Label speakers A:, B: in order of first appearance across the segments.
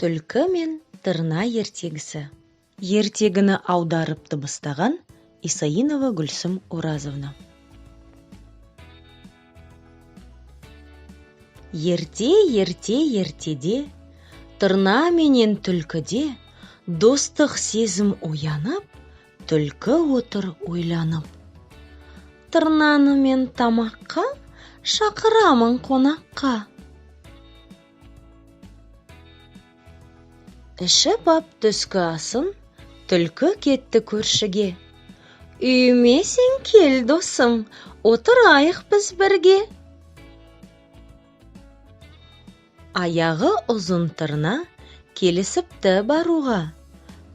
A: Түлкі мен тырна ертегісі. Ертегіні аударып дыбыстаған Исаинова Гүлсім Оразовна. Ерте, ерте, ертеде тырна менен түлкіде достық сезім оянып, түлкі отыр ойланып. Тырнаны мен тамаққа шақырамын қонаққа. Ішіп ап түскі асын, түлкі кетті көршіге. Үйіме сен кел, досым, отырайық біз бірге. Аяғы ұзын тырна келісіпті баруға.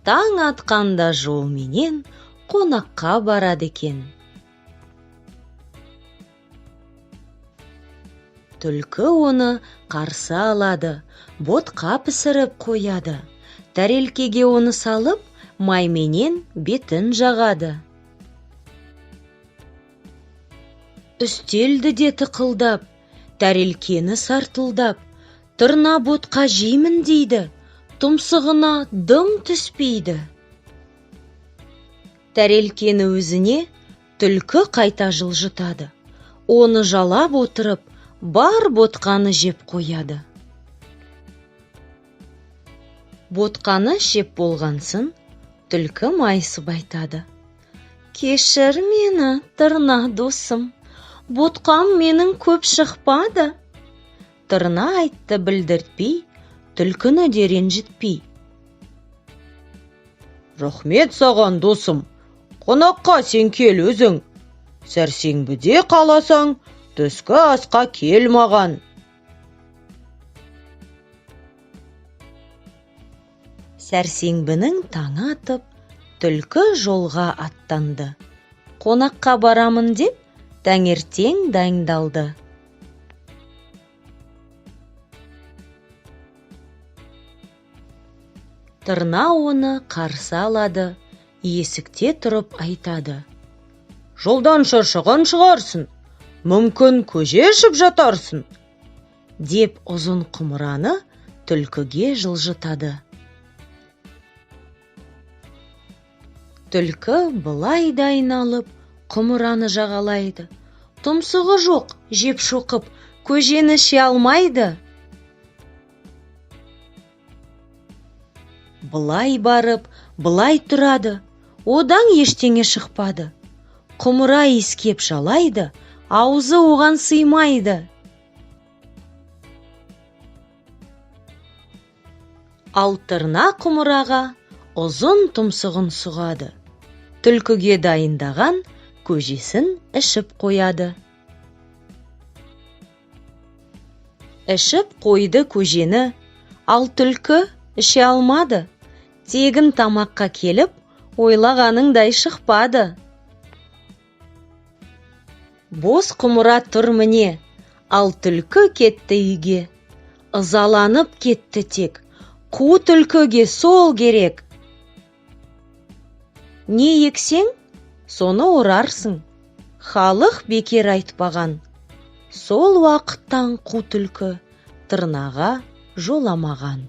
A: Таң атқанда жолменен қонаққа барады екен. Түлкі оны қарсы алады, ботқа пісіріп қояды. Тәрелкеге оны салып, майменен бетін жағады. Үстелді де тықылдап, тәрелкені сартылдап, тырна ботқа жеймін дейді, тұмсығына дым түспейді. Тәрелкені өзіне түлкі қайта жылжытады. Оны жалап отырып, бар ботқаны жеп қояды. Ботқаны жеп болғансын, түлкі майысып айтады. Кешір мені, тырна досым, ботқам менің көп шықпады. Тырна айтты білдіртпей, түлкіні де ренжітпей.
B: Рахмет саған, досым, қонаққа сен кел өзің. Сәрсенбіде қаласаң, түскі асқа кел маған.
A: Сәрсенбінің таңы атып, түлкі жолға аттанды. Қонаққа барамын деп, таңертең дайындалды. Тырна оны қарсы алады, есікте тұрып айтады.
B: Жолдан шаршаған шығарсың, мүмкін көже ішіп жатарсың,
A: деп ұзын құмыраны түлкіге жылжытады. Түлкі былай да айналып, құмыраны жағалайды. Тұмсығы жоқ, жеп шоқып, көжені іше алмайды. Былай барып, былай тұрады, одан ештеңе шықпады. Құмыра иіскеп жалайды, аузы оған сыймайды. Ал тырна құмыраға ұзын тұмсығын сұғады. Түлкіге дайындаған көжесін ішіп қояды. Ішіп қойды көжені, ал түлкі іше алмады. Тегін тамаққа келіп, ойлағаныңдай шықпады. Бос құмыра тұр міне, ал түлкі кетті үйге. Ызаланып кетті тек, қу түлкіге сол керек. Не ексең, соны орарсың. Халық бекер айтпаған. Сол уақыттан қу түлкі тырнаға жоламаған.